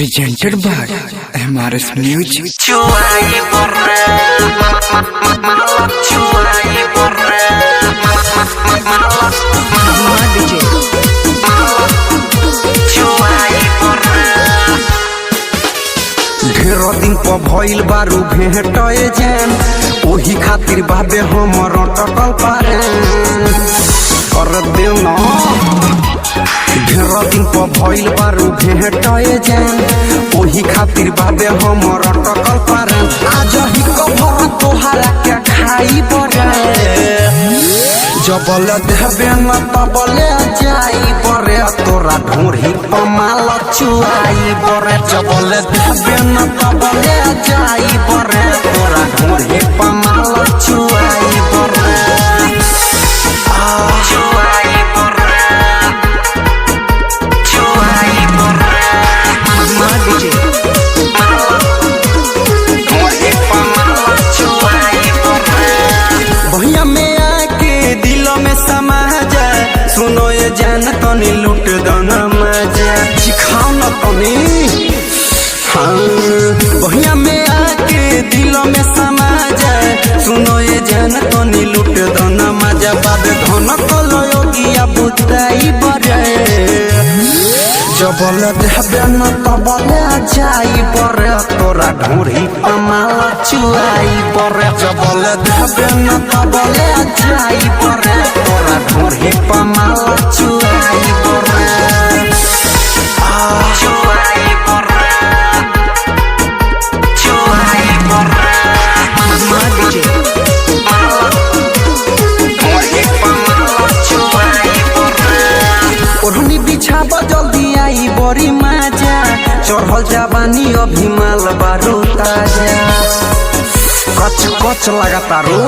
Presented by MRS Music. ढेर दिन पर भइल बारू भेटए जान, ओही खातिर बाबे हमर अटकल पारेन कर देव न। ढेर दिन पर भइल बारू भेटए जान, ओही खातिर बाबे हमर अटकल पारेन। आज ही कभर तोहरा के खाई बरे, जबल देबे न तबले जाई बरे, तोरा ढोरी पमाल चुआई बरे। जबल देबे न तबले जाई बरे, तोरा ढोरी पमाल चुआई बरे। चुआई बरे, चुआई बरे, ढोरी पमाल चुआई बरे। भैया में आके दिल में समा जा, सुनो ये जान तनी लूट दो न मजा, सिखाओ न तनी। हाँ, भैया में आके दिल में समा जा, सुनो ये जान तनी लूट दो न मजा। बाबे धन कलो योगिया बुताई बरे, जबल देबे न तबले जाई बरे, तोरा ढोरी पमाल चुआई बरे। जबल देबे न तबले जाई बरे, तोरा ढोरी पमाल चुआई बरे। चुआई बरे, चुआई बरे, ढोरी पमाल चुआई बरे। ओढ़नी बिछाब जल्दी आई बड़ी माजा, चढ़ल जवानी अभी माल बारू ताजा, कच कच लगातारू।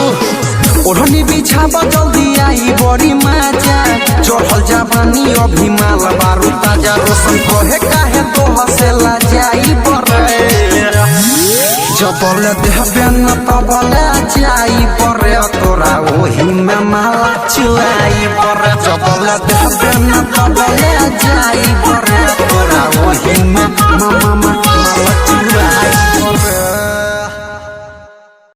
ओढ़नी बिछाब जल्दी आई बड़ी माजा, चढ़ल जवानी अभी माल बारू ताजा। रोशन कहे काहे तो हसेला जाई बरे, जबल देबे न तबले जाई बरे, तोरा ओही में माला चुआई बरे। जबल देबे न तबले जाई बरे, तोरा ओही में मामा माला चुआई बरे।